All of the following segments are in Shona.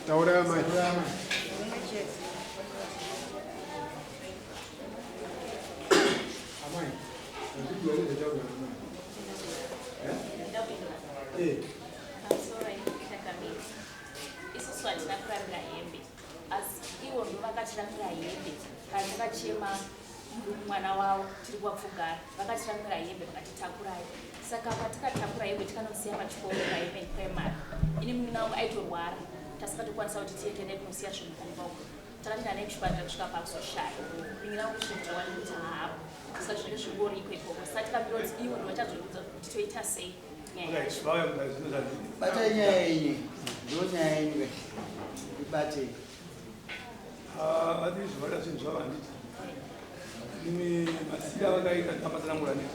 Taura amai. Amai. Eh. Isusu hatina kurambira hembe asi ivo ndo vakatirambira hembe kana takachema mwana wavo tiri kuwapfugara vakatiramira hembe vakatitakurai saka patikatakura hembe tikanosiya pachikoro pahemen primary ini munina wangu aitorwara tasingatokwanisa kuti tiende naye kunosiya zvinhu kumba uko takatoenda naye kuchipatara kusvika pakuzoshaya munina wangu zvinhu zvawani kuti haapo saka zvinenge zvingoriko ikoko saka tikambira kuti ivo ndo vachazoudza kuti toita sei nyaya yacho. Batai nyaya yenyu ndo nyaya yenyu ibatei. Ah, vati zvavada zvinhu zvavo handiti imi masira vakaita ndapatsanangura handiti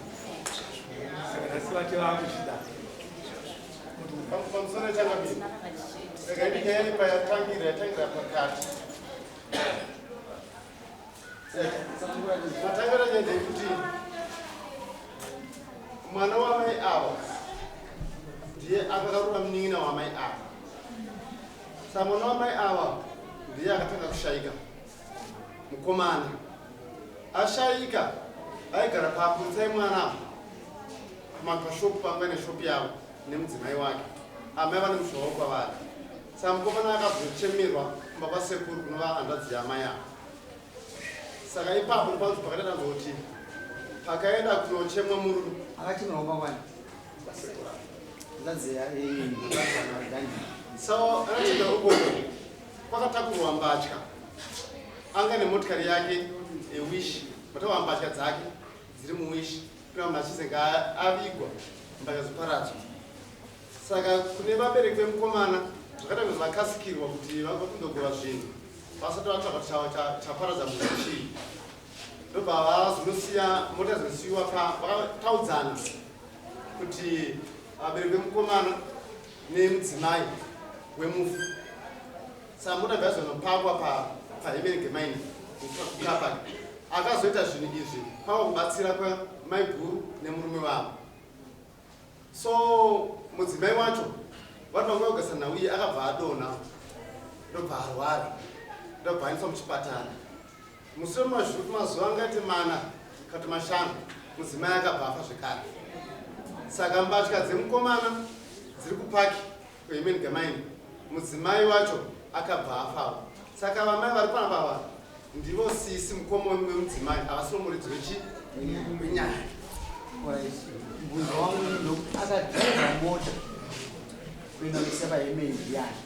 saka nhasi vati vakuchida Pamusoro changamire. Rega ini nyaya yepa yatangira yatangira pakati. Matangira nyaya ndeyekuti mwana wamai ava ndiye akakarura munin'ina wamai ava. Saka mwana wamai ava ndiye akatanga kushaika. Mukomana ashaika aigara paapurisa emwana apa pamapashopu panga neshopu yavo nemudzimai wake. Amai vane muzvawo kwavari. Saka mukomana akazochemerwa kumba kwasekuru kunova hanzvadzi yaamai ava. Saka ipapo ndipanzi pakati tanzwa kuti pakaenda kunochemwa murume. Akachemerwa kumba kwani? So anachida ukoko kwakatakurwa mbatya anga nemotikari yake ewish matakurwa mbatya dzake dziri muwish kuna munhu achizenge avigwa mbatya dzoparadzwa saka kune vabereki vemukomana zvakaita kuti vakasikirwa kuti vakundogova zvinhu vasati vatsvaga kuti chaparadza munhu chii ndobva vazonosiya mota dzosiyiwa vakataudzana kuti vabereki vemukomana nemudzimai wemufi saka mota dzazonopakwa pahemenigemaini kukapaki akazoita zvinhu izvi kwava kubatsira kwamaiguru nemurume vavo so mudzimai wacho vari panguva yekugasa nhau iyi akabva adonha ndobva arwara ndobva aendeswa muchipatara Mushure mazuva angaite mana kati mashanu mudzimai akabva afa zvekare. Saka mbatya dzemukomana dziri kupaki kuHemen Gamaini, mudzimai wacho akabva afawo. Saka vamai vari panapa ava ndivo sisi mukoma wemudzimai havasiro muridzi wechi wenyaya. Mubvunzo wangu ndokuti akadhiraivha mota kuenda kuisa paHemen ndiyani?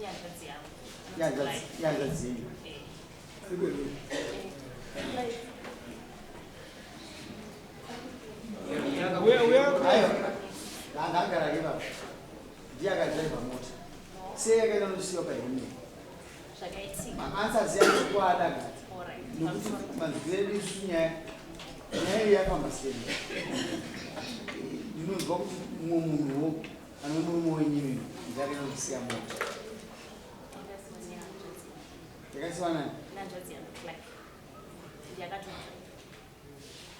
Ihanzvadzi yenyu. Ndagara ipapo. Ndiye akadhiraivha mota. Sei yakaenda nosiyiwa pahemeni? Maanswers yacho kwaada gati. Nokuti manzwiro edu isu nyaya nyaya iyi yafamba sei? Ndinonzwa kuti mumwe munhuwo ane murume wenyu imi ndiye akaenda nosiya mota. Yakasiwa nani? Nanzvadzi yangu Clive. Ndiye akatotora.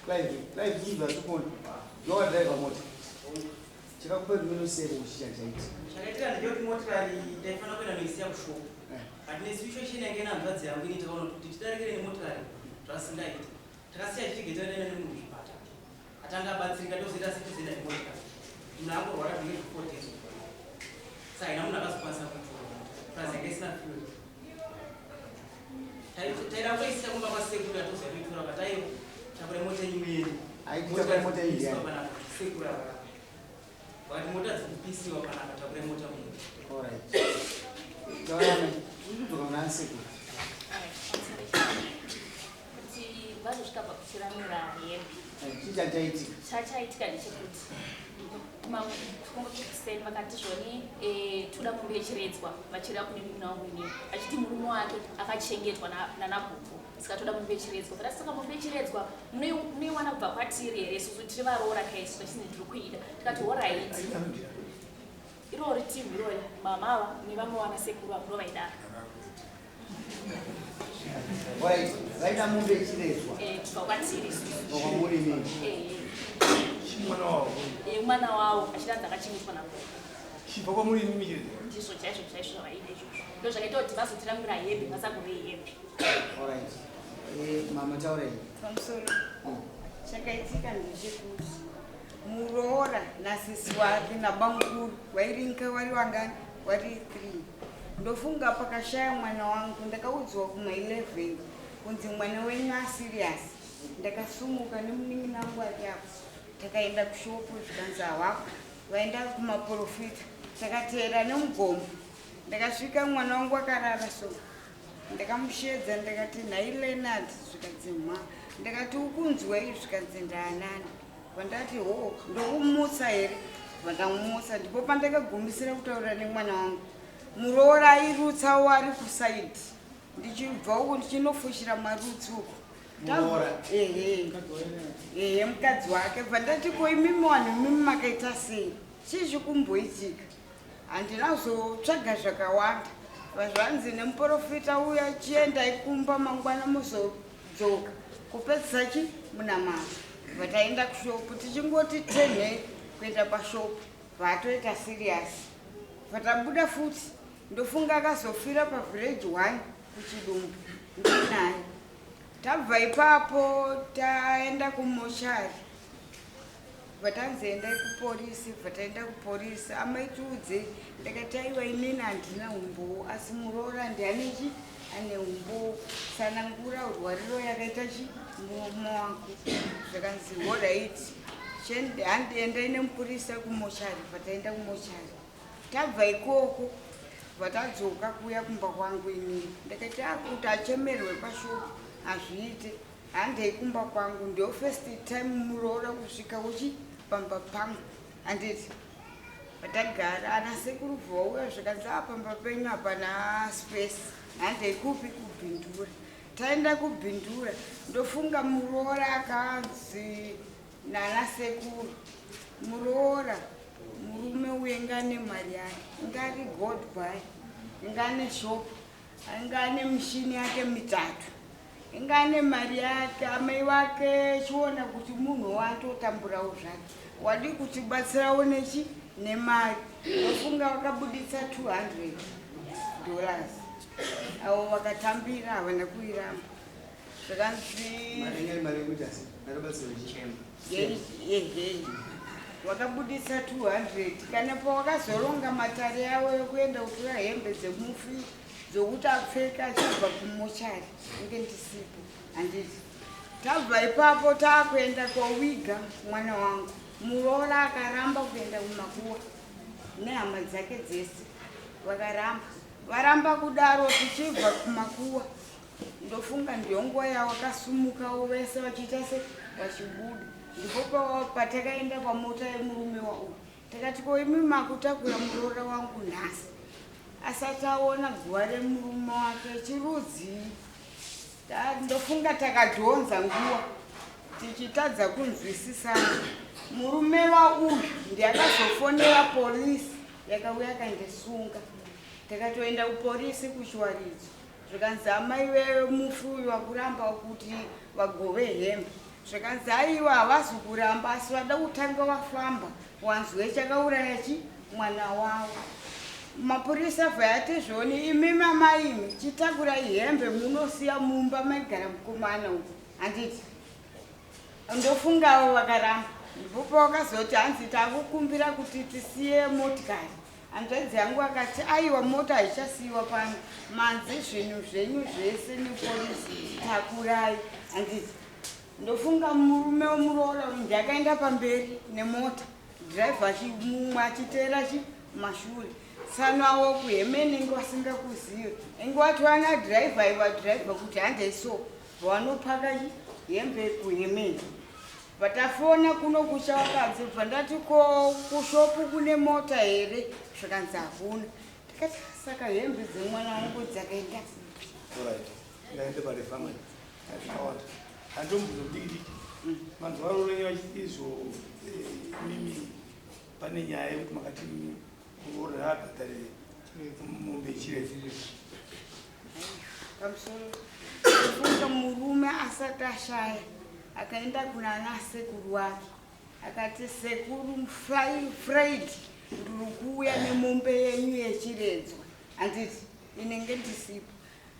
Clive, Clive zvinhu zvatikona. Ndiwe driver mota. Chakakupa kuti unosiyeko kuchicha chaiti. Chakaitika ndechekuti motikari taifanira kuenda noisiya kushopu. Eh. But nesituation yange ina hanzvadzi yangu ini takaona kuti tidarikire nemotikari zvasingaiti. Takasiya tichigeta nene nemunhu kuchipatara. Atanga abatsirika tozoita sei tozoenda nemotikari. Munhu angorwara zvinenge 4 days. Saka haina munhu akazokwanisa kuitora mota. Plus yanga isina fuel. Taida kutoisiya kumba kwasekuru yatoziva kuitora but aiwa takura mota yenyu muende. Aitakura mota yenyu ndiani? Panapa sekuru ava. Vakati mota dzikupisiwa panapa takura mota muende. Alright. Taura mai. Uri kudzoka kuna sekuru. Kuti vazosvika pakuchiramira hembe. Chii chachaitika? Chachaitika ndechekuti kuseni vakati zvoni eh, toda mombe yechiredzwa vachireva kune munin'ina wangu inini achiti murume wake akachengetwa nanagogo saka toda mombe yechiredzwa but saka mombe yechiredzwa munoiwana kubva kwatiri here isusu tiri varoora kaisu tachinzi tiri kuida tikati horaiti irori timu irori mama ava nevamwe vana sekuru avo ndovaidaro Right, vaida mombe yechiredzwa eh, kubva kwatiri isusu kwamuri mimi Eh, Yechimwana wavo. Yemwana wavo achiratidza akachengetwa nagogo. Chibva kwamuri imimi chete. Ndizvo chaizvo chaizvo zvavaida izvozvo. Ndo zvakaita kuti vazotiramwira hembe vasagove hembe. Alright. Eh, mama taurai. Pamusoro. Chakaitika ndechekuti muroora nasisi wake nabamukuru wairinka wari wangani wari 3 ndofunga pakashaya mwana wangu ndakaudzwa kuma 11 kunzi mwana wenyu aserious ndakasumuka nemunin'ina wangu ari apo takaenda kushopu zvikanzi hawako vaenda kumaprofita takateera nemugomo ndakasvika mwana wangu akarara so ndakamushedza ndakati nhai Leonard zvikanzi mha ndakati ukunzwei zvikanzi ndaanani vandati ho ndokumutsa here vandamutsa ndipo pandakagumisira kutaura nemwana wangu muroora airutsawo ari kuside ndichibva uku ndichinofushira marutsi uku Muroora? Ehe ehe mukadzi wake bva ndati ko imimi vanhu imimi makaita sei chii chikumboitika handina kuzotsvaga zvakawanda vazvanzi nemuprofita uya chiendai kumba mangwana muzodzoka kupedzisa chi munamato bva taenda kushopu tichingoti tenhe kuenda pashopu vatoita serious bva tabuda futi ndofunga akazofira pavillage 1 kuchidumbu ndinaye tabva ipapo taenda kumochari vatanzi endai kuporisi bva taenda kuporisi amaitiudze ndakati aiwa inini handina umbowo asi muroora ndianechi ane umbowo tsanangura rwariro yakaita chi murume wako zvakanzi alright handiendai nemupurisa kumochari bva taenda kumochari tabva ikoko vatadzoka kuuya kumba kwangu inini ndakati akuti achemerwe pashopu hazviite handei kumba kwangu ndio first time muroora kusvika uchi pamba pangu handiti patagara ana sekuru vauya zvikanzi apamba penyu hapana space handei kupi kubhindura taenda kubhindura ndofunga muroora akanzi nana sekuru muroora murume uye ngane mari yake ngari god buy ngane shop ngane mishini yake mitatu ingane mari yake amai vake chiona kuti munhu watotamburawo zvake wadi kutibatsirawo nechi nemari ndofunga vakabuditsa 200 dollars avo vakatambira havana kuiramba zvakanzi Mari ingai mari yekuita sei? Mari ehe vakabuditsa 200 kana pawakazoronga matare avo ekuenda kutora hembe dzemufi dzokuti apfeke achibva kumochari inge ndisipo handiti tabva ipapo taakuenda kowiga mwana wangu muroora akaramba kuenda kumakuwa nehama dzake dzese vakaramba varamba kudaro tichibva kumakuwa ndofunga ndiyo nguva yawakasumukawo vese vachiita se vachibuda ndipo patakaenda pamota yemurume wauyu takati ko imi makutakura muroora wangu nhasi asati aona guva remurume wake chirudzii ndofunga takadhonza nguva tichitadza kunzwisisana murume wauyu ndiakazofonera polisi yakauya akandisunga takatoenda kuporisi kuchiwaridzo zvikanzi amai vemufi uyu vakuramba kuti vagove hembe zvikanzi aiwa havazi kuramba asi vada kutanga vafamba wanzwe chakauraya chi mwana wavo mapurisa bva zvoni imi mama imi chitakurai hembe munosiya mumba maigara mukomana uku handiti ndofungawo vakaramba ndipo pavakazoti hanzi takukumbira kuti tisiye motikari hanzvadzi yangu akati aiwa mota haichasiyiwa pano manzi zvinhu zvenyu zvese nepolisi takurai handiti ndofunga murume wemuroora uyu ndiakaenda pamberi nemota dhiraivha mumwe achiteera chi mashure tsano avo kuhemene inge vasingakuzive inge wati dhiraivha iwa dhiraivha kuti handei so vanopaka chi hembe kuhemene vatafona kuno kuchawakadzi bva ndati ko kushopu kune mota here zvikanzi hakuna tikati saka hembe dzemwana wangu dzakaenda kupi Alright. Ngaende pale family. Zvakawanda. Handombuzo diki diki. Vanhu varorenye vachiti izvo mimi pane nyaya yekuti makati muroora abhadhare mombe chirefu. Pamusoro funga murume asati ashaya akaenda kuna ana sekuru wake. Akati sekuru Friday ndiri kuuya nemombe yenyu yechiredzwa. Handiti inenge ndisipo.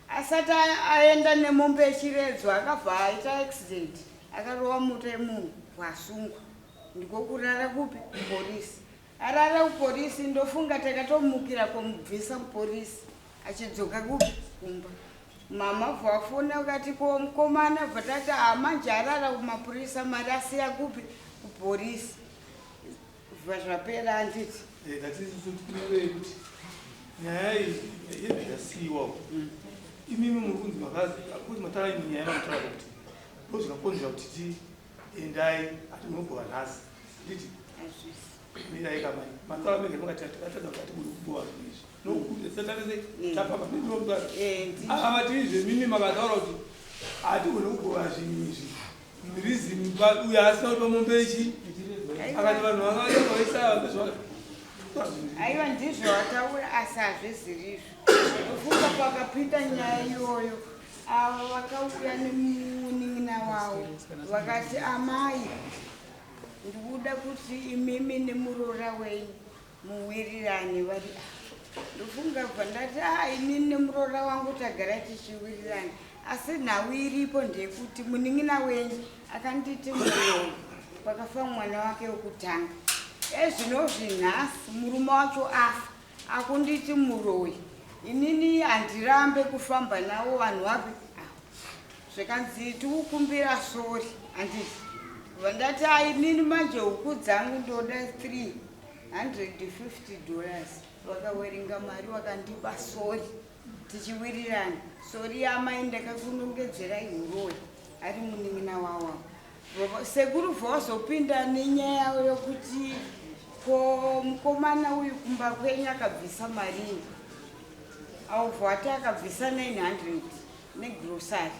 Asati aenda nemombe yechiredzwa akabva aita accident akarova mota yemunhu wasungwa. Ndiko kurara kupi? Kupolisi. Arara kupolisi ndofunga takatomukira kumubvisa kupolisi achidzoka kupi? Kumba. Mama vafona vakati ko mukomana bva tati ah manje arara kumapurisa mari asiya kupi? Kupolisi. Bva zvapera handiti. Eh, Ndatizvii kuti nyaya iyi yebva yasiyiwa imimi muri kunzi makazi mataura imwe nyaya yamataura kuti ndozvikakonzera kuti ti endai ati munogova nhasi nditi mirai kamai mataura mega makati takatadza kuti atibude kugova zvinhu izvi nokuti tafamba ava vatizve mimi makataura kuti hatigone kugova zvinhu izvi reason uyo asina kuti pamombe ichi akati vanhu vanga Aiwa ndizvo wataura asi hazvizirizvo. Ndofunga pakapinda nyaya iyoyo ava vakauya nemunin'ina wavo vakati amai ndikuda kuti imimi nemuroora wenyu muwirirane vari ava. Ndofunga bva ndati a inini nemuroora wangu tagara tichiwirirana asi nhau iripo ndeyekuti munin'ina wenyu akanditi muroyi pakafa mwana wake wekutanga ezvinozvi nhasi murume wacho afa akunditi muroyi inini handirambe kufamba navo vanhu vapi zvikanzi tikukumbira sori handiti vandati ainini manje huku dzangu ndoda 350 dollars vakawerenga mari vakandipa sori tichiwirirana sori yamai ndakakunongedzerai huroyi ari munin'ina wawa sekuru vozopinda nenyaya yokuti ko mukomana uyu kumba kwenyu akabvisa marii aubva ati akabvisa 900 negrosari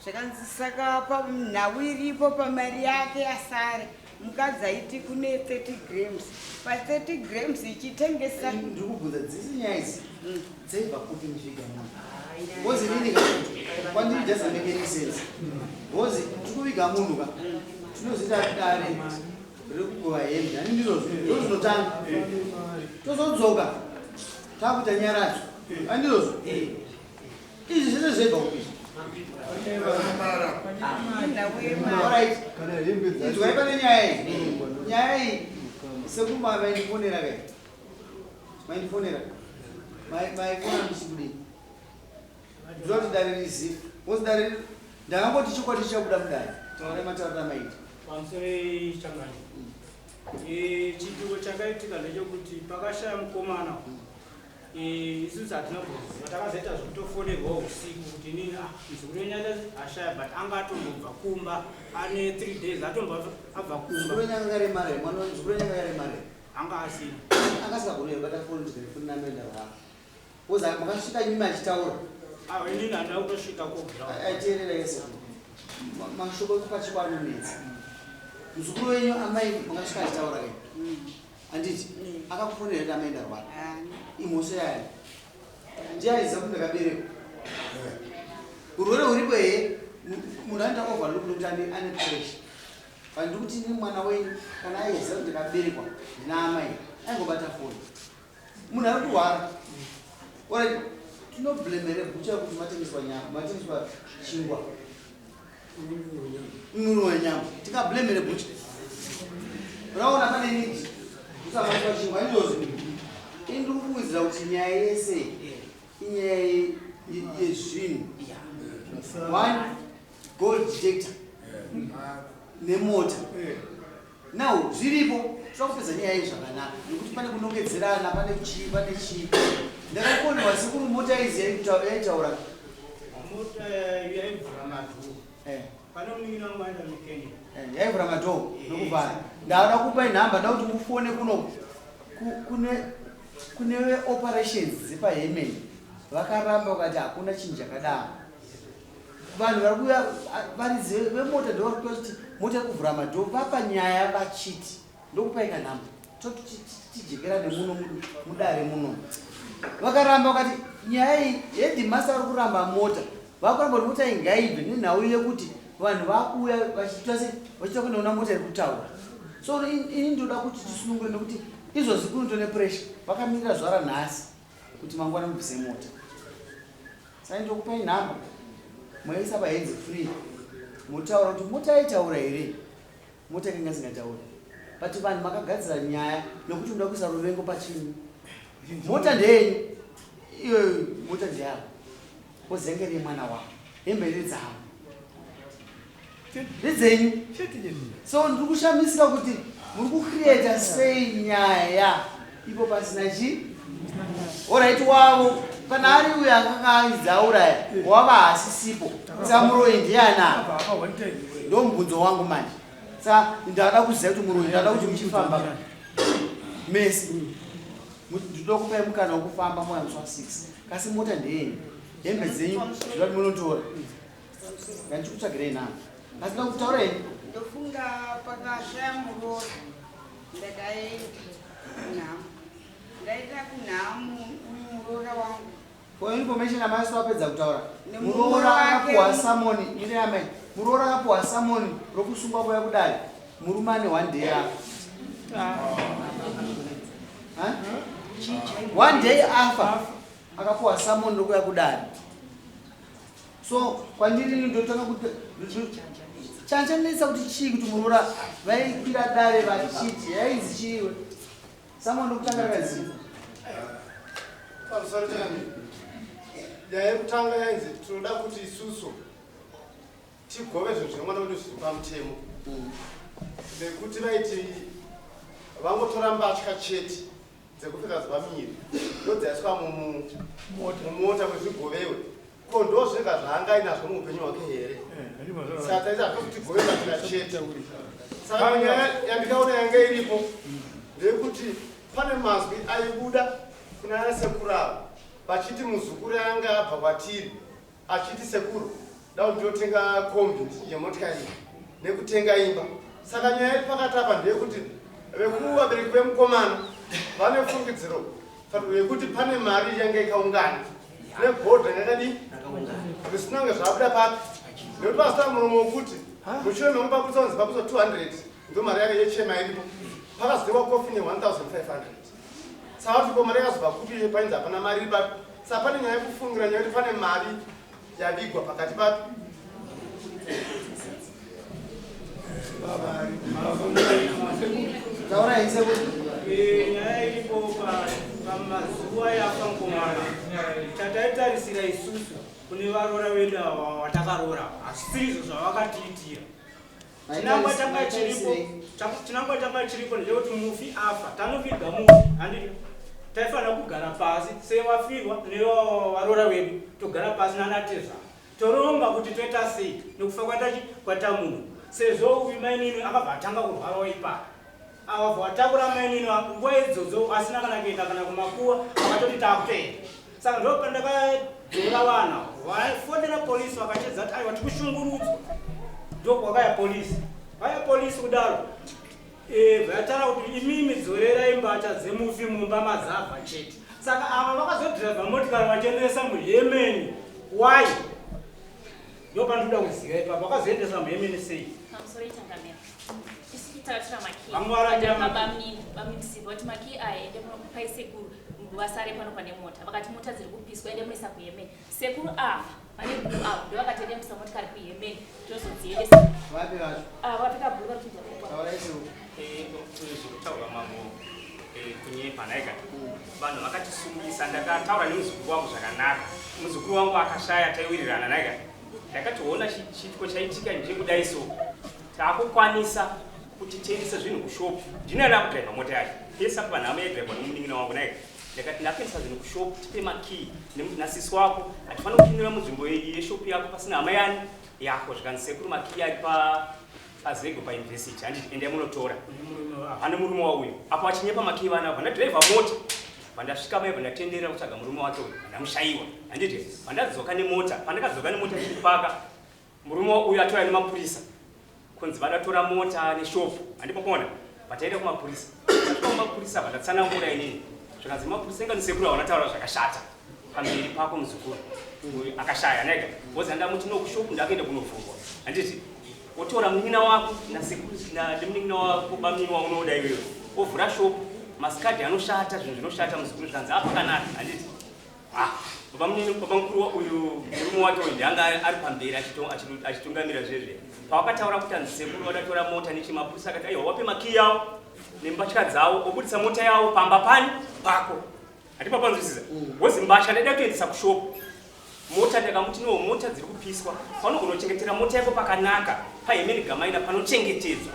zvakanzi saka panhau iripo pamari yake yasara mukadzi aiti kune 30 grams pa 30 grams ichitengesa Ndiri kubvunza dzisi nyaya idzi dzaibva kupi muchiviga munhu? Because inini ka kwandiri doesn't make any sense. Because tikuviga munhu ka tinozoita dare rekugova hembe hani ndizvozvo ndozvinotanga tozodzoka takuita nyaradzo hani ndizvozvo izvi zvese zvaibva kupi? Nhau yemari. Alright. Kana hembe dzacho Inzwai pane nyaya iyi. Nyaya iyi sekumba vaindifonera kai. Maindifonera. Maifona muchikudii? Ndinoda kuti dare rizive. Because dare ndakangoti chokwadi chichabuda mudare. Taurai mataurira maita. Pamusoro changani. Chiitiko chakaitika ndechekuti pakashaya mukomana isusu hatina kuziva, takazoita zvekutofonerwa usiku kuti inini muzukuru wenyu ashaya, but anga atombobva kumba ane 3 days atombobva abva Muzukuru kumba. wenyu anga akaremara here? Mwana muzukuru wenyu anga akaremara here? Anga asina. Akasingagoni kubata foni kuti foni namba ndarwara. Because makasvika nyuma achitaura. Ah, inini handina kutosvika kuground. Aiteerera yese. Mashoko ekupachikwa anonetsa. Muzukuru wenyu amai makasvika achitaura kai. Handiti akakufonera kuti amai ndarwara. Imhosva yayo. Ndiye aiziva kuti ndakaberekwa. Urwere huripo here? Munhu anoita overlook nokuti ane pressure. But ndiri kuti ini mwana wenyu kana aiziva kuti ndakaberekwa ndina amai aingobata foni. Munhu ari kurwara. Alright, tinoblemere bhucha kuti matengeswa nyama, matengeswa chingwa. Munhu wenyama. Tingablemere bhucha. Unaona pane need kusamatiswa chingwa izvozvo. Ini ndiri kufungidzira kuti nyaya yese inyaya yezvinhu. One gold detector nemota. Now zviripo toda kupedza nyaya iyi zvakanaka nekuti pane kunongedzerana pane chii pane chii. Ndakakonewa sekuru mota idzi yaitaura. Mota yaivhura madoor. Pane munin'ina wangu aenda mechanic. Yaivhura madoor nokuvhara. Ndauda kupai nhamba nda kuti mufone kuno kune operations dzepaHerman vakaramba vakati hakuna chinhu chakadaro. Vanhu vari kuuya varidzi vemota ndo vari kuuya kuti mota iri kuvhura madoor vapa nyaya vachiti ndokupai kanhamba toti tijekerane muno mudare muno. Vakaramba vakati nyaya iyi headmaster vari kuramba mota vakuramba kuti mota iyi ngaibve nenhau yekuti vanhu vakuuya vachiita se vachiita kunoona mota iri kutaura. So ini ndinoda kuti tisunungure nekuti izvozvi kunoto nepressure vakamirira zuva ranhasi kuti mangwana mubvise mota. Saka ndokupai nhamba moisa pahands free motaura kuti mota yaitaura here mota yakanga isingatauri but vanhu makagadzira nyaya nokuti muda kuisa ruvengo pachinyi mota ndeyenyu iyoyo mota ndeyavo ozenge remwana wavo hembe ndedzavo ndedzenyu so ndiri kushamisika kuti muri kucreata sei nyaya ipo pasina chi orit wavo kana ari uyo akanga ainzi auraya wava haasisipo saka muroyi ndiana ndo mubvunzo wangu manje saka ndada kuziva kuti muroyi ndada kuti muchifamba mese ndinoda kupai mukana wekufamba moya musi wa 6 kasi mota ndeyenyu hembe dzenyu ndinoda kuti munotora Ngandichikutsvagirei nhamo. Asi ndakutaura ini. Ndofunga pakashaya muroora ndakaenda kunhamo. Ndaita kunhamo uyu muroora wangu. For information amai asati vapedza kutaura. Muroora akapuwa samoni, ine amai. Muroora akapuwa samoni rokusungwa kuya kudare. Murume ane one day afa. Huh? One day afa. Akapuwa samoni rokuya kudare. So kwandiri ini ndotanga kuti chanchanetsa kuti chii kuti muroora vaikwira dare vachiti yainzi chiiwe samwe ndokutanga rakaziva pamusoro chani nyaya yekutanga yainzi tinoda kuti isusu tigove zvinhu zvemwana wedu zviri pamutemo nekuti vaiti vangotora mbatya chete dzekupfeka zuva miri ndodzaiswa mumota kwezvigovewe ko ndozvega zvaanga ainazvo muupenyu hwake here eh, saka taita kuti tigove mbatya chete saka nyaya yandikaona yanga iripo ndeyekuti pane mazwi aibuda kuna anasekuru avo vachiti muzukuru anga abva kwatiri achiti sekuru dau ndinotenga kombi ndichinje motikari iyi nekutenga imba saka nyaya iri pakati apa ndeyekuti vekuvabereki vemukomana vane fungidziro yekuti pane mari yange ikaungana negold ranga yakadii risina kunge zvabuda papi nekuti vasina muromo wekuti mushure mekunge pabutswa kunzi pabutswa 200 ndo mari yake yechema iripo pakazotewa kofi ne 1500 saka kuti ko mari yakazobva kupi painzi hapana mari iri papi Saka pane nyaya yekufungira nyaya yekuti pane mari yavigwa pakati papi. Taura ise kuti eh, nyaya iripo pamazuva yafa mukomana chataitarisira isusu kune varoora vedu ava watakaroora hazvisirizvo zvavakatiitira Chinangwa changa chiripo, chinangwa changa chiripo ndechekuti mufi afa, tanoviga mufi, handiti taifanira kugara pasi sevafirwa nevaroora vedu, togara pasi nanatezvara toronga kuti toita sei nekufa kwatachi kwaita munhu sezvo uyu mainini akabva atanga kurwarawo ipapa akabva atakura mainini nguva idzodzo asina kana kuenda kana kumakuwa akatoti takutoenda saka ndopandakadzora vana vaifonera polisi vakachedza kuti aiwa tikushungurudzwa ndokwakaya polisi vaya polisi kudaro eh, vayataura kuti imimi dzorerai mbatya dzemufi mumba madzabva chete saka ava vakazodhiraivha motikari vachiendesa muhemeni why ndopandikuda kuziva ipapo vakazoendesa muhemeni sei Isu takatora makey. Vamwe bamnini, bamnini Silva vati makey aya ende munopai sekuru vasare pano pane mota. Vakati mota dziri kupiswa ende munoisa kuYemen. Sekuru ava vane bhuru avo ndovakati ende muisa motikari kuYemen tozodziendesa. Vapi vacho? Ah, vakapfeka bhuru vari kuchinja pfungwa. Taurai sekuru. Eh, zvekutaura mambo eh, kunyepa nhaika vanhu vakatisungisa ndakataura nemuzukuru wangu zvakanaka muzukuru wangu akashaya taiwirirana nhaika ndakatoona chiitiko chaitika nje kudai so Takukwanisa kuti tiendese zvinhu kushop. Ndini ana kudriver mota yacho. Pese apa vanhu hama yadriver nomunin'ina wangu naye. Ndakati ndakuendesa zvinhu kushop tipe makey nasisi wako. Hatifaniri kupindira munzvimbo yeshop yako pasina hama yani yako. Zvikanzi sekuru makey ari pa pazego pauniversity. Handiti endai munotora. Pane murume wauyu. Apo achinyepa makey vana ava. Ndadriver mota. Pandasvika mai vandatenderera kutsvaga murume wake uyu. Ndamushayiwa. Handiti pandadzoka nemota. Pandakadzoka nemota ndichipaka Murume uyu atouya nemapurisa kunzi vadatora mota neshop handipo kuona vataenda kumapurisa tasvika kumapurisa vandatsanangura inini zvikanzi mapurisa inga ndisekuru havana taura zvakashata pamberi pako muzukuru uyu akashaya nega wozi andamuti no kushop ndakuenda kunovhurwa handiti Wotora munin'ina wako nasekuru nemunin'ina wako bamunini waunoda iwewe. Wovhura shop, masikadhi anoshata, zvinhu zvinoshata muzukuru zvanzi apakanaka, handiti? Ah, baba munini baba mukuru uyu murume wake uyu ndianga ari pamberi achitungamira zvezve. Pawakataura kuti anzi sekuru vadatora mota nechimapurisa akati aiwa wape makiyi yawo nembatya dzawo obudisa mota yawo pamba pani pako. Hatipa panzwisisa. Wozi mbatya ndaida kuendesa kushopu. Mota ndakamuti no mota dziri kupiswa. Panogona kuchengetera mota yako pakanaka pahemeni gamaina panochengetedzwa.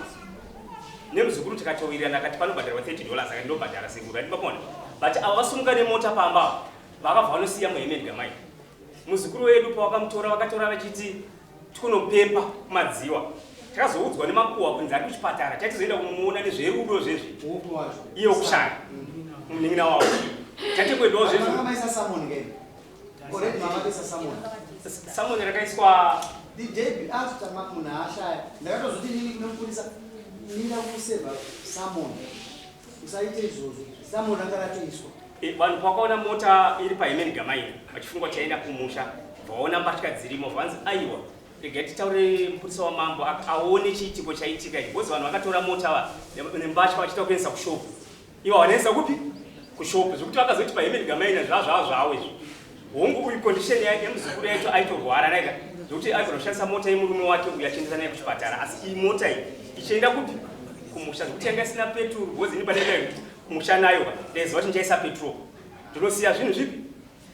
Nemuzukuru tikatowirirana akati panobhadharwa 30 dollars akati ndobhadhara sekuru hatipa kuona. But ava vasumuka nemota pamba vakabva vanosiya muhemeni gamaina. Muzukuru wedu pawakamutora vakatora vachiti tikunopepa kumadziwa. Takazoudzwa nemakuhwa kunzi ari kuchipatara taitizoenda kumuona nezverudo zvezvi. Iye wokushaya. Munin'ina wavo. Tate kuendawo zvezvi. Already mama vakaisa summon. Summon rakaiswa the day after munhu ashaya. Ndakatozoti nini kune mupurisa mira kuseva summon. Usaite izvozvo. Summon ranga ratoiswa. Eh, vanhu pavakaona mota iri pahemeni gamaini vachifunga kuti yaenda kumusha vaona mbatya dzirimo vanzi aiwa regai titaure mupurisa wamambo aone chiitiko chaitika ichi because vanhu vakatora mota nembatya vachiita kuendesa kushopu Ivo vanoisa kupi? Kushop zvekuti vakazoti pahemeni gamaina zvazvava zvavo izvi. Hongu uyu condition yemuzukuru yacho aitorwara naika zvekuti aigona kushandisa mota yemurume wake uyu achiendesa naye kuchipatara asi iyi mota iyi ichienda kupi? Kumusha zvekuti yanga isina petrol because ini pandaienda kumusha nayo ndaiziva kuti ndichaisa petrol ndinosiya zvinhu zvipi?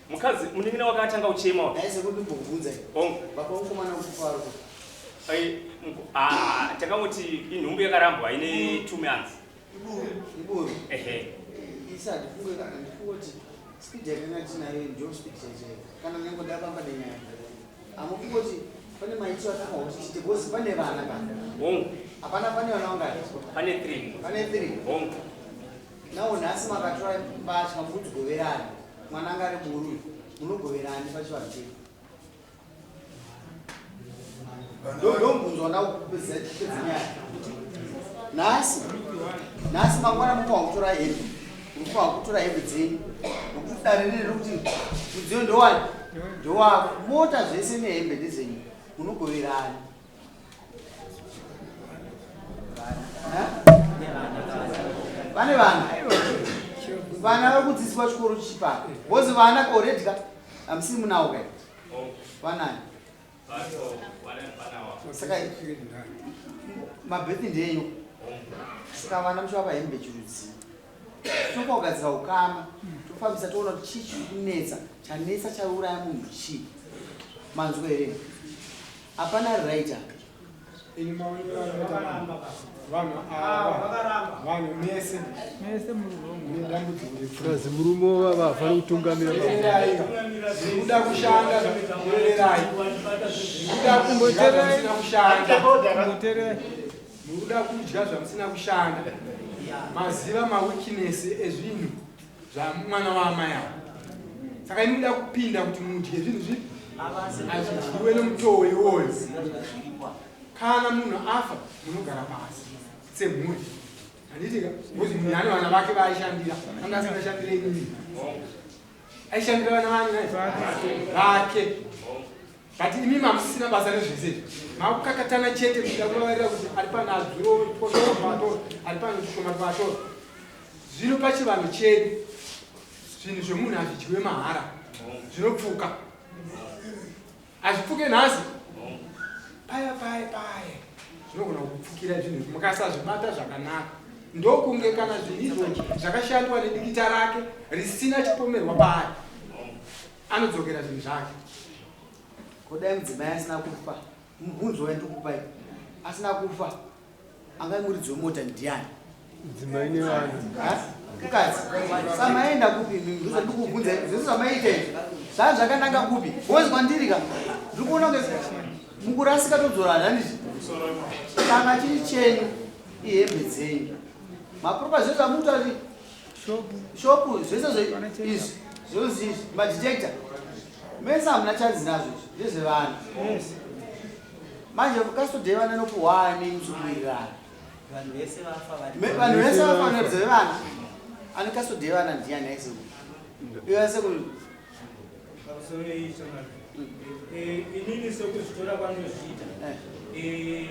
Mukadzi munin'ina wake atanga kuchema. Ndaise kuti ndibvunze. Hongu. Baba mukomana kufa ari kupi? Ai, ah, takangoti inhumbu yakarambwa ine 2 months. Iburu, iburu. Ehe. Isa ndifunge kana ndifunge kuti speed yakanga tinayo ndiyo speed chaichaiyo. Kana nyangoda pamba nenyaya. Amufunge kuti pane maitiro atanga kuti tiite because pane vana kana. Hongu. Hapana pane vana vangani? Pane 3. Pane 3. Hongu. Nawo nhasi makatora mbatya mukudzigoverana. Mwana anga ari buru uyu. Munogoverani pachivanhu chedu. Ndomubvunzo wandakupedza nyaya nhasi nhasi mangwana mukuwa kutora hembe mukuwa kutora hembe dzenyu nokuti dare riri rekuti mudziyo ndowani ndowako mota zvese nehembe ndedzenyu munogoverani vane vana vana vari kudzidziswa chikoro chichipa bcause vana already ka hamusiri munawo kai vanani saka mabhethi ndenyu saka vana muchivapa hembe chirudzii tofa kugadzira ukama tofambisa toona kuti chii chiri kunetsa chanetsa chauraya munhu chii manzwa here Hapana ari right apa. Ini maonero anoita vanhu ava vanhu mese mese muri wrong mune dambudziko repurazi murume wava hafaniri kutungamira kuda kushanda teererai kuda kudya zvamusina kushanda mukuda kudya zvamusina kushanda maziva maweakness ezvinhu zvamwana waamai ava saka imi muda kupinda kuti mudye zvinhu zvipi hazvidyiwe nomutoo iwoyo kana munhu afa munogara pasi semhuri handitika bcause munhu ane vana vake vaaishandira anga asingashandire inini aishandira vana vani vake but imi mamusisina basa nezvese izvi makukakatana chete kuda kuvavarira kuti ari pano adzuro twatora ari pano tushoma twatora Zvino pachivanhu chedu zvinhu zvemunhu hazvidyiwe mahara, zvinopfuka. Hazvipfuke nhasi paya paya paya zvinogona kupfukira zvinhu izvi mukasazvibata zvakanaka. Ndokunge kana zvinhu izvozvo zvakashandwa nedikita rake risina chipomerwa paari, anodzokera zvinhu zvake. Kudai mudzimai asina kufa, mubvunzo wandikupai, asina kufa Angai muridzi wemota ndiani? Mudzimai nevana. Mukadzi. Samaenda kupi imimi? Ndozvandikubvunza zvese zvamaita izvi. Zvaa zvakananga kupi? Boys kwandiri ka. Ndiri kuona kunge mukurasika todzorana handiti? Kana chiri chenyu ihembe dzenyu. Mapropa zvese zvamukuita kuti shopu zvese izvi zvonzi izvi madetector mese hamuna chanzi nazvo izvi ndezvevanhu. Manje custody yevana inopuhwa ani muchikuwirirana? Vanhu vese vafa vari. Vanhu vese vafa vanoratidza vevana. Ane custody yevana ndiani aise ku? Iwe aise ku. Pamusoro yeishamwari. Inini sekuzvitora kwandozviita,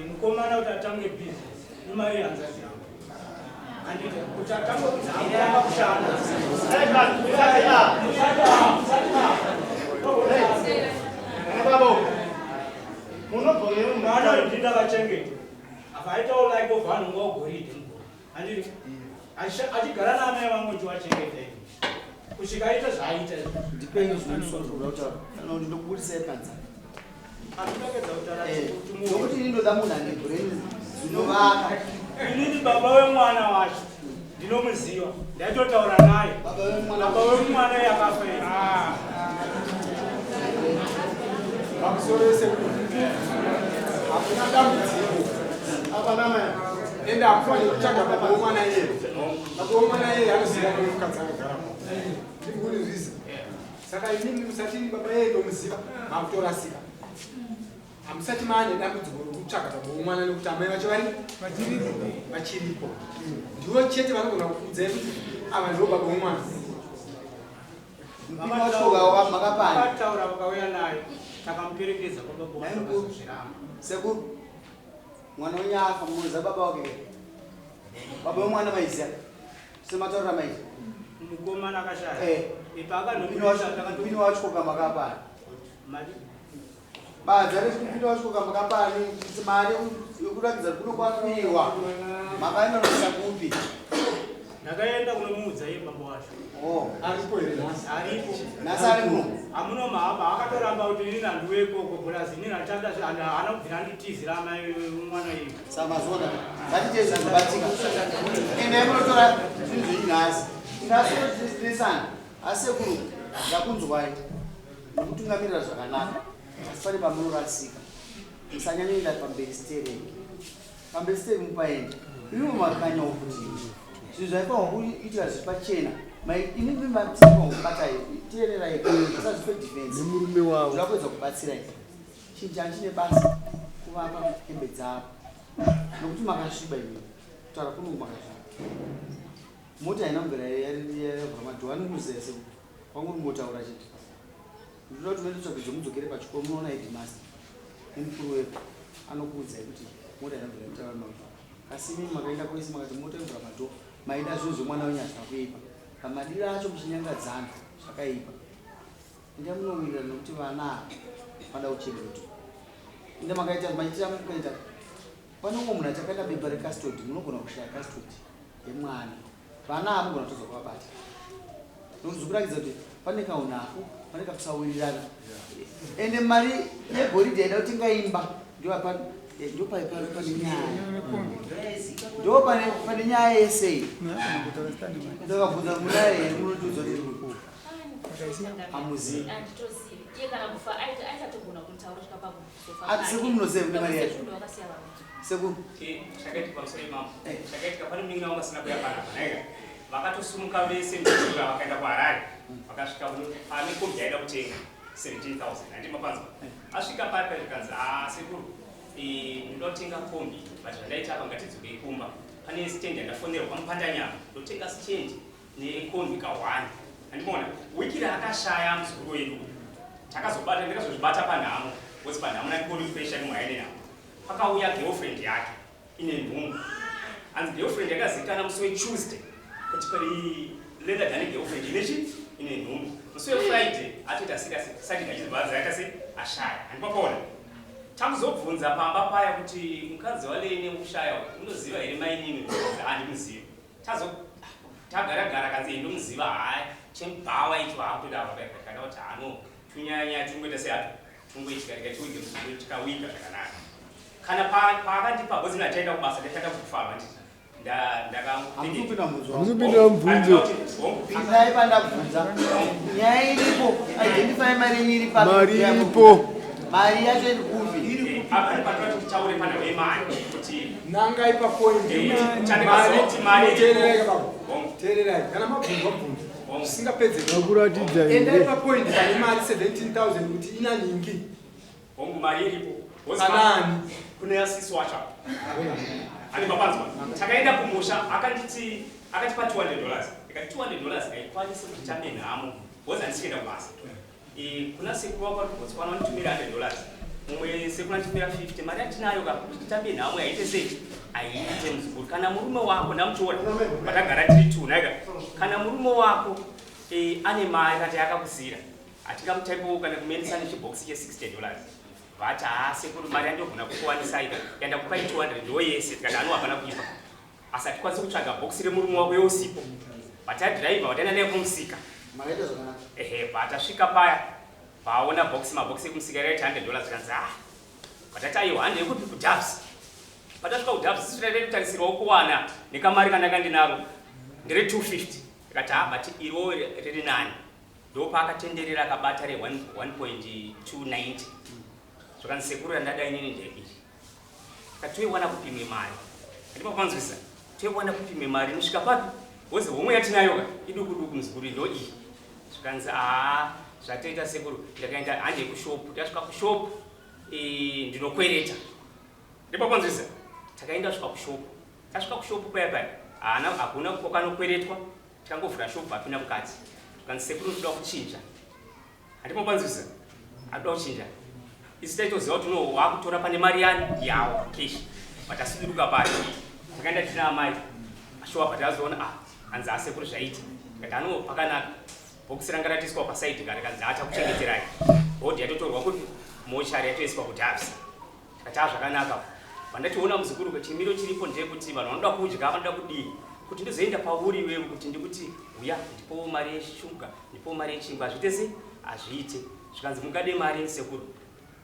mukomana kuti atange business imari yehanzvadzi yangu. Handiti kuti atange kunzi akutanga kushanda. Mwana ndini ndakachengeta. Akaitawo like of vanhu ngogoridhe mugoro. Handiti achigara naamai vangu ndichiwachengeta ini. Kusvika aita zvaaita izvo. Ndipei zvinomusoro zvokuda kutaura kana kuti ndokubudisai panze. Andinokedza kutaura kuti Nokuti ini ndoda munhu ane brain dzinovaka. Inini baba wemwana wacho ndinomuziva, ndaitotaura naye. Baba wemwana yakafa iyi. Pamusoro yesekuru hakuna dambudziko. Ende hamufaniri kutsvaga baba womwana iyeye. Baba womwana iyeye anoziva kune mukadzi akagara. Ndikukunzwisa. Saka inini musati baba iyeye ndomuziva makutorasika. Hamusati maane dambudziko rokutsvaga baba womwana nekuti amai vacho vari vachiripo. Ndivo chete vanogona kukuudzai kuti ava ndivo baba womwana. Mupini wacho ukawa makapani. Vakataura vakauya naye, takamuperekedza kwababa wacho akazozviramba. Sekuru, mwana wenyu afa munoziva baba wake here? Baba wemwana maiziva semataurira maita. Mukomana akashaya. Eh. Ipa Mupini wacho kamakapani. Mari Badza rekupinda wacho kamakapani mari yekuratidza kuno kwafiwa. Makaenda noisa kupi? Ndakaenda kunomuudza iye baba wacho. Oh. Aripo here nhasi? Aripo. Nhasi ari muno? Hamuno mahamba akatoramba kuti inini handiuye ikoko plus inini handichada haana kubvira anditizira amai mwana iyu. Samazoona. Ngatiite zvinobatika. Endai munotora zvinhu zvenyu nhasi. Nhasi tinesana. Asi sekuru ndakunzwai. Nokutungamirira zvakanaka. Asi pane pamunorasika. Musanyanyoenda pamberi stereki. Pamberi stereki mupaenda. Ivo makanyawo kuti zvinhu zvaifanirwa kuitika zviri pachena. Inini matifanirwa kubatai. Teererai. Musazvipe defense. Nemurume wavo. Ndoda kuedza kubatsirai. Chinhu chanchine basa kuvapa hembe dzavo. Nokuti makasviba imi. Kutaura kuno makasviba. Mota haina kubvira yavhura madhoo anokuziva sekuru. Wangu kungotaura chete. Ndinoda kuti muende tsvagidzo mudzokere pachikoro munoona headmaster nemukuru wepo anokuudzai kuti mota haina kubvira yataura madhoo. Asi imi makaenda kwese makati mota yovhura madhoo maida zvinhu zvemwana wenyu hazvina kuipa. Pamadiro acho muchinyangadzana zvakaipa. Endai munowirirana nokuti vana ava vanoda kuchengetwa. Ende makaita maitira mukaita pane umwe munhu achakaita bepa recustody munogona kushaya custody yemwana. Vana ava mugona kutadza kuvabata. Nokuti zvikuratidza kuti pane kaunako, pane kakusawirirana. Ende mari yegoridhe yaida kutenga imba ndo pane nyaya. Ndo pane nyaya yese iyi. Ndakabvunza mudare here munotiudza kuti hamuzivi. Handitozivi. Iye kana kufa aisatogona kutaura kusvika pakuzofa. Ati sekuru munoziva kune mari yacho? Sekuru vakasiya vanhu. Sekuru. Chakaitika pamusoro imamo. Chakaitika pane munin'ina wangu asina kuya panapa nhaika. Vakatosumuka vese ndokura vakaenda kuHarare. Vakasvika pane kombi yaida kutenga 17,000. Handiti mapanzwa. Asvika paya paya zvikanzi ah sekuru ndinoda kutenga kombi but zvandaita apa ngatidzokei kumba. Pane stand yandafonerwa kwaMupandanyama. Ndotenga stand nekombi ka 1. Handimona wiki raakashaya muzukuru wedu. Takazobata ndakazozvibata panhamo. Because panhamo ndandikoni pressure nemwaine namo. Pakauya girlfriend yake ine nhumbu. Hanzi girlfriend yakazikana musi weTuesday kuti pari Leonard ane girlfriend ine chi ine nhumbu. Musi weFriday atoita serious Saturday achizobva aita se ashaya. Handipapaona. Takuzobvunza pamba paya kuti mukadzi waLene ushaya unoziva here mainini? Handimuzivi. Tazo tagara gara kanzi ndomuziva hayi chemubhawa icho hakutoda kana kuti hano tunyaya tungoita sehato tungoitika rikatiwige tikawiga zvakanaka. Kana paakandipa bhozi ndachaenda kubasa ndachada kufamba nditi Hamuzopinda mubvunzo wangu. Hamuzopinda mubvunzo. Pindai pandabvunza. Nyaya iripo. Identify mari yenyu iri papi. Mari iripo. Mari yacho iri kupi? Apa patoda titaure panhau yemari kuti Nangai papoint. Chandikaziva mari iripo. Teererai baba. Teererai. Kana mabvunzwa bvunzo. Zvisingapedze. Vakuratidza here? Endai papoint pane mari 17,000 kuti ina ningi. Hongu mari iripo. Panani? Kune asisi wacho. Ani mapanzwa. Takaenda kumusha akanditi akatipa $200. Ikati $200 haikwanisi kuti tambe nhamo. Because handisi kuenda kubasa. E, kuna sekuru wako vari kuBotswana vanotumira 100 dollars, mumwe sekuru anotumira 50. Mari yatinayo ka kuti titambe nhamo yaite sei? Haiite, muzukuru. Kana murume wako ndamutora, patagara tiri two naika, kana murume wako ane mari kati yakakusira, hatingamutaipowo kana kumuendesa nechibhokisi che60 dollars. Vati, "Haa sekuru, mari yandogona kukuwanisai yandakupai 200 ndo yese." Tikati, "Ano hapana kuipa, asi hatikwanisi kutsvaga bhokisi remurume wako yeusipo." Vatadhiraivha vataenda naye kumusika. Makaita zvakanaka. Ehe, patasvika paya, paona bhokisi, mabhokisi ekumusika raiti $100. Tikanzi, "Ah." Patati, "Aiwa, hande yekupi kuDoves." Patasvika kuDoves, isu taida kutarisirwawo kuwana nekamari kandanga ndinaro ndere 250. Tikati, "Ha, but iro riri nani." Ndopaakatenderera akabata re 1.290. Zvakanzi, "Sekuru, randada inini ndeiri." Katoiwana kupimwe mari? Handipa kupanzwisa. Toiwana kupimwe mari inosvika papi? Wozi homwe yatinayo ka iduku duku, muzukuru, ndo iyi. Zvikanzi, "Aa, zvatoita sekuru." Ndakaenda hande kushopu. Tasvika kushopu, ndinokwereta. Ndipo panzwisa. Takaenda kusvika kushopu. Tasvika kushopu paya paya, haana, hakuna kwakanokweretwa. Tikangovhura shopu, apinda mukadzi. Zvikanzi, "Sekuru, ndoda kuchinja." Handipo panzwisa? Anoda kuchinja. Isu taitoziva kuti no, wakutora pane mari yani yawo cash, but asuduruka pari. Takaenda tina amai ashuwa, but azoona, ah, hanzi, "Asekuru, zvaita." Tikati, "Ano pakanaka." Bhokisi ranga ratoiswa pasaidi kare. Kanzi, "Achakuchengeterai." Body yatotorwa kuti mochari yatoiswa kuDoves. Tikati, "A, zvakanaka." Pandationa muzukuru, chimiro chiripo ndeyekuti vanhu vanoda kudya, vanoda kudii, kuti ndizoenda pauri iwewe kuti ndikuti, "Uya, ndipowo mari yeshuga, ndipowo mari yechingwa," hazviite sei? Hazviite. Zvikanzi, "Mungade mari sekuru?"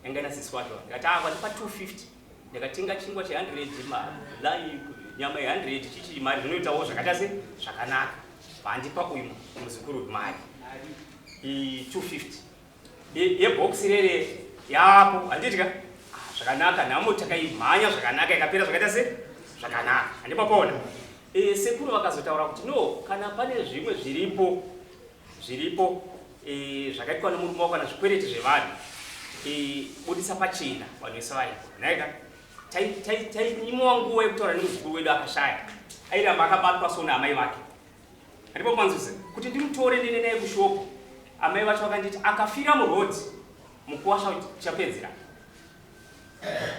Yanga ina sisi wacho. Ndikati, "Ah, wandipa 250, ndikatenga chingwa che100, malai, nyama ye100, chichi, mari zvinoitawo zvakaita se zvakanaka." Vandipa uyu muzukuru mari 250 yebhokisi rere yapo, handitya. Ah, zvakanaka. Nhamo takaimhanya zvakanaka, ikapera zvakaita se zvakanaka. Handipapaona sekuru vakazotaura kuti no, kana pane zvimwe zviripo zviripo zvakaitwa nemurume wako kana zvikwereti zvevanhu, budisa pachena, vanhu vese varipo. Nhaika tainyimwa nguva yekutaura nemuzukuru wedu akashaya, airamba akabatwa so naamai vake. Handipo panzwise kuti ndimutore ndine naye kushopu. Amai vacho vakanditi akafira murodhi, mukuwasha chapedzera.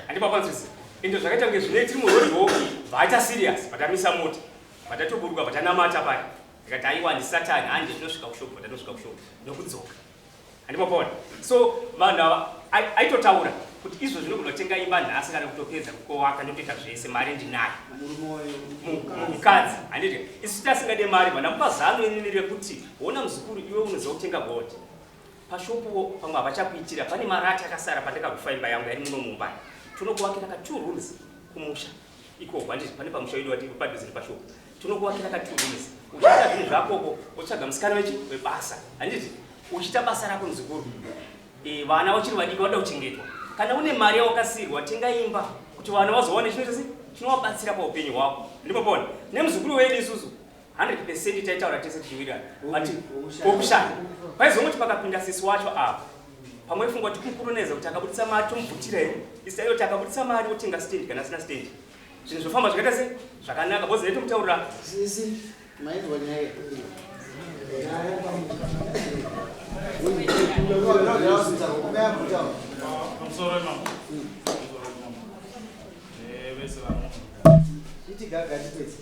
Handipo panzwise? Ende zvakaita kunge zvine tiri murodhiwo, vaita serious, vatamisa mota, vatatoburuka, vatanamata paya. Ndikati, "Aiwa, ndisatani, hande tinosvika kushopu." Vatanosvika kushopu nokudzoka. Handimapaona? So vanhu ava aitotaura kuti izvo zvinogona kutenga imba nhasi kana kutopedza kukowaka, ndotoita zvese, mari ndinayo. Mukadzi, handiti? Isu tasingade mari, vandamupa zano inini rekuti, "Ona muzukuru, iwe unoziva kutenga gold pashopuwo, pamwe havachakuitira. Pane marati akasara pandakarufa imba yangu yari muno mumba, tinokuvakira ka two rooms kumusha ikoko." Handiti pane pamusha wedu wati padhuze nepashopu, tinokuvakira ka two rooms, uchiita zvinhu zvakoko, wotsvaga musikana wechi webasa, handiti? Uchiita basa rako, muzukuru. Vana vachiri vadiki, vanoda kuchengetwa. Kana une mari yawakasiyirwa, tenga imba kuti vana vazowane chinoita se chinovabatsira paupenyu hwako. Ndipopona nemuzukuru wedu isusu 100% taitaura tese tichiwirirana, but wokushaya paizongoti pakapinda sisi wacho apa, pamwe ifungwa kuti kumukuroneza kuti akabudisa mari tomubvutira here. Isi kuti akabudisa mari otenga stand, kana asina stand, zvinhu zvofamba zvakaita se zvakanaka, because naitomutaurira. Sisi, maizwa nyaya? Pamusoro imamo. Vese vamo. Iti gaga tipedze.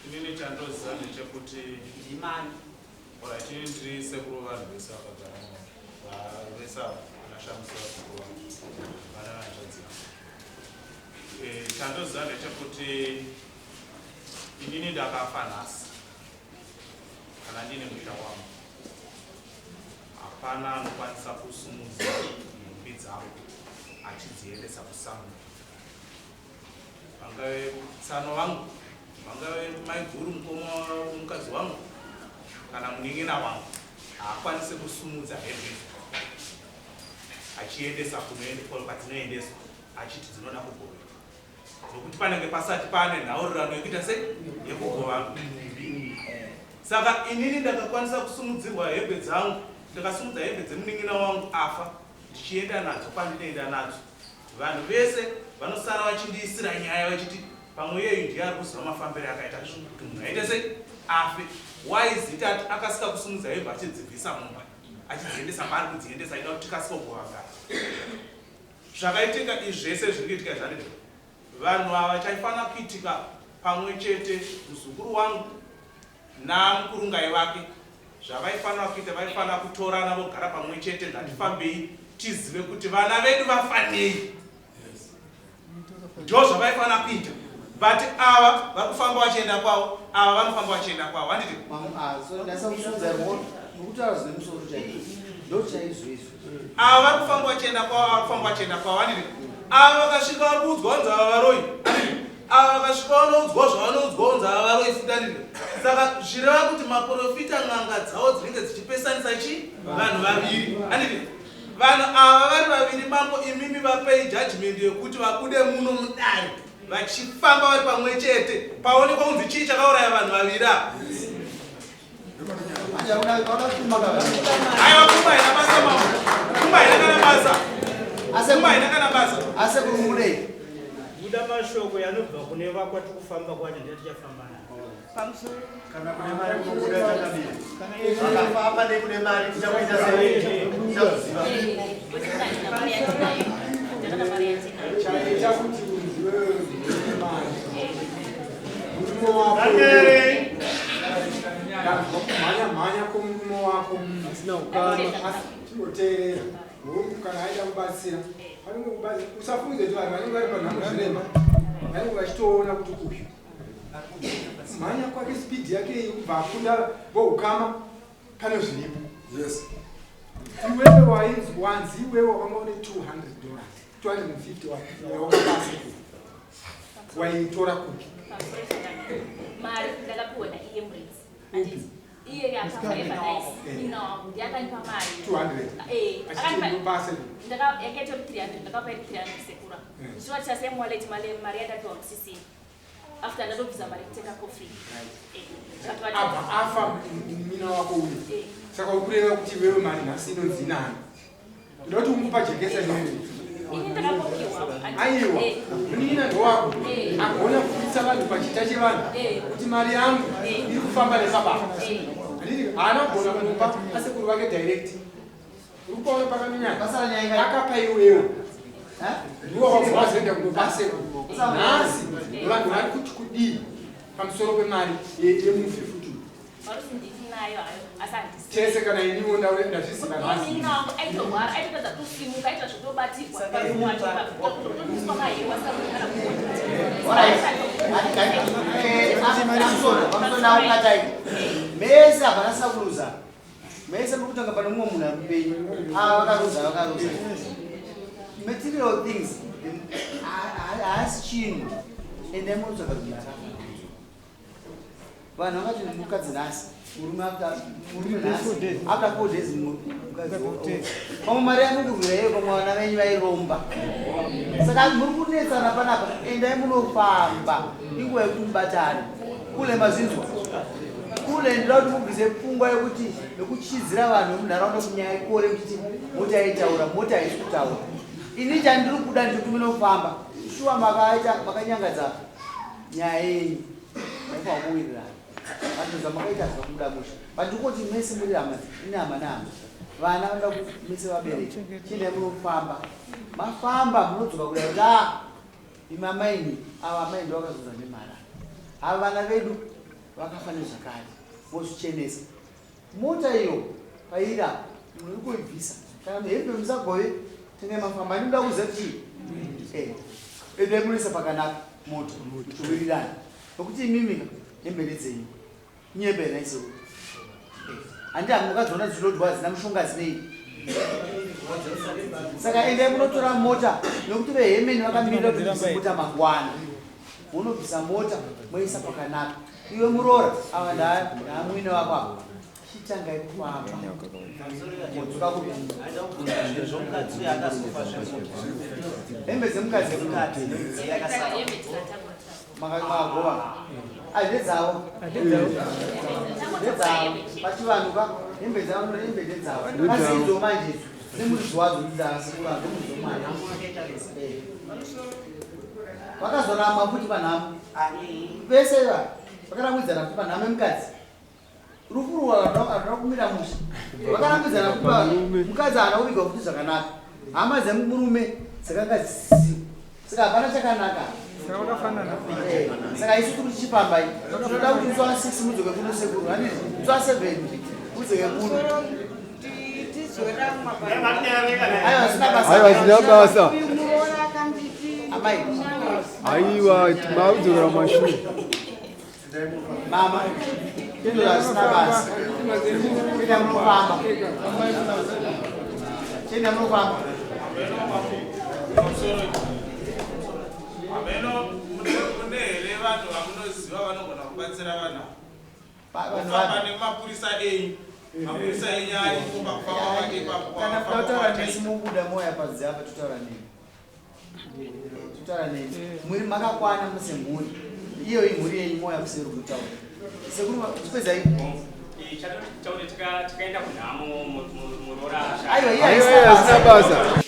Inini chandoziva ndechekuti ndimani. Alright, ini ndiri sekuru vanhu vese vakagara muno. Vese ava vanashamisa sekuru vangu, vana vanzvadzi vangu. Chandoziva ndechekuti inini ndakafa nhasi, kana ndine musha wangu, hapana anokwanisa kusumudza nhumbi dzangu achidziendesa kusango, vangave tsano vangu, vangave maiguru, mukoma mukadzi wangu kana munin'ina wangu, haakwanisi kusumudza hembe achiendesa kwadzinoendeswa achiti dzinoda kugoverwa, nokuti panenge pasati pane nhaurirano yekuita sei, yekugova nhumbi. Saka inini ndakakwanisa kusumudzirwa hembe dzangu, ndakasumudza hembe dzemunin'ina wangu afa ndichienda nadzo kwandinoenda nadzo, vanhu vese vanosara vachindiisira nyaya vachiti pamwe iyeyu ndiye ari kuziva mafambiro akaita zvinhu kuti munhu aite sei, afe. Why is it ati akasika kusumudza hembe achidzibvisa mumba? achidziendesa paari kudziendesa aida kuti tikasike kugova Zvakaitika izvi zvese zviri kuitika izvi vanhu ava chaifanira kuitika pamwe chete muzukuru wangu namukurungai vake zvavaifanira kuita vaifanira kutorana vogara pamwe chete ngatifambei tizive kuti vana vedu vafanei ndo zvavaifanira kuita but ava vari kufamba vachienda kwavo ava vanofamba vachienda kwavo handiti ava vari kufamba vachienda kwavo ava kufamba vachienda kwavo handiti ava vakasvika vari kuudzwa vanzi ava varoyi handiti ava vakasvika vanoudzwa zvavanoudzwa vanzi ava varoyi futi handiti saka zvireva kuti maprofita n'anga dzavo dzinenge dzichipesanisa chi vanhu vaviri handiti Vanhu ava vari vaviri mambo imimi vapei judgment yekuti vabude muno mudare vachifamba vari pamwe chete paonekwa kunzi chii chakauraya vanhu vaviri ava. Aiwa kumba haina basa mambo. Kumba haina kana basa. Kumba haina kana basa. Asekuru mudei. Buda mashoko yanobva kune vakwati kufamba kwacho ndatichafamba nayo. Pamusoro. Kana kune mari kunobuda chakamira. Vakafamba nekune mari tichakuita sei? Tichakuziva. Chaita kuti unzi wewe une mari murume wako ndanzwa kumhanya mhanya kwomurume wako asina ukama. Asi chingoteerera hongu kana aida kubatsira panenge kubatsira usafungidze kuti vanhu vanenge vari panhamo zvirema vanenge vachitoona kuti uyu kumhanya kwake spidi yake iyi kubva akunda voukama pane zviripo. Yes. Iwewe wainzi wanzi iwewe wakanga une $200 250 wakabasa waitora kupi? Mari ndakapiwa naiye muridzi, handiti? Iye akafa Evanice ina wangu ndiye akanipa mari. 200? Eh. Achiti ndobasa. Yakaita 300, ndakapa iri 300 sekura. Ndichivatira same wallet mari mari yandapiwa musisini after ndatobvisa mari kutenga coffee. Abva afa mumina wako uyu. Saka ukureva kuti iwewe mari nhasi inonzi nani? Ndoda kuti ungupa jekesa iwewe. Ini ndakapopiwa. Aiwa, munin'ina ndowako agona kubudisa vanhu pachita chevanhu kuti mari yangu iri kufamba nesababa. Handiti haana kugona kunopa asekuru vake direct. Uri kupaona pakaminyaya akapa iwewe, ndiwo wabva wazoenda kunopa asekuru. Nhasi vanhu vari kuti kudii pamusoro pemari yemufi futi? Varusi ndinayo hayo asi handisi. Tese kana iniwo ndazviziva nhasi. Munin'ina wangu aitorwara, aitotadza kusimuka, aita zvotobatirwa totoiswa mahewa asingagoni kana. Pamusoro mese hapana sakuruza mese muri kutanga pane mumwe munhu ari mupenyu. Ava vakaruza, vakaruza material things haasi chinhu. Endai munotsvaga runyararo. Vanhu vakati mukadzi nhasi, murume murume nhasi, after 4 days mukadzi. Pamwe mari yamukurwira iyoyo, pamwe vana venyu vairomba. Saka muri kunetsana panapa. Endai munofamba, inguva yekuti mubatane. Kule mazinzwa kule, ndinoda kuti mubvise pfungwa yekuti yekuchidzira vanhu vemunharaunda kunyaya ikore muchiti mota yaitaura, mota haisi kutaura. Ini chandiri kuda ndikuti munofamba. Shuwa makaita makanyangadza nyaya yenyu, maifanwa kuwirirana. Vanhu zvamakaita hazvina kubuda musha, but ndikoti mese muri hama, ine hama nehama, vana vanoda kuti mese vabereki chiendai munofamba. Mafamba munodzoka kudai kuti a imi amaini ava, amai ndo vakazodza nemari, ava vana vedu vakafa nezvakati, mozvichenesa. Mota iyo paira munhu uri kuibvisa kana hembe musagove, tengai mafamba. Andinoda kuziva kuti endai munoisa pakanaka moto muchiwirirana, nokuti imimi hembe ndedzenyu, nyembe naiso handi hamukadziona dzinodwa, hadzina mushonga dzinei. Saka endai munotora mota, nokuti vehemeni vakamirira kuti bvise mota mangwana. Munobvisa mota moisa pakanaka. Iwe muroora, ava ndaamwine wako apa, chitangai kufamba modzoka kupi. Hembe dzemukadzi makagova ndedzavo, ndedzavo pachivanhu ka hembe dzavo, hembe ndedzavo. Asi idzo manje idzo nemuridzi wadzo ndidzasekuru, ndomuridzi womwana. Vakazoramwa futi panhamo vese va vakaramwidzana futi panhamo yemukadzi. Rufu urwu haruna kumira mushe. Vakarambidzana kupa mukadzi haana kuvigwa futi zvakanaka. Hama dzemurume dzakanga dzisisipo. Saka hapana chakanaka. Eh, saka isu tiri tichifamba iyi. Tinoda kuti musi wa 6 mudzoke kuno sekuru. Handiti musi wa 7 mudzoke kuno. Tizoramwa Aiwa zvisina basa. Aiwa zvisina basa. Uyu muroora akanditi Amai. Aiwa makudzokera kumashure. Mama, tendo hazvina basa. Chenda munofamba. Chenda munofamba. Hameno mune here vanhu vamunoziva vanogona kubatsira vanhu Vanhu kufamba nemapurisa enyu mapurisa enyu aripo pakufamba kwake ipapo Kana kuda kutaura nesi mubuda moya panze apa totaura nemi. Totaura nemi. Muri makakwana muse mhuri. Iyo imhuri yenyu moya kuseri kutaura. Sekuru chipedzai. Chatoti tikaenda kunhamo muroora Aiwa, iye haisina basa.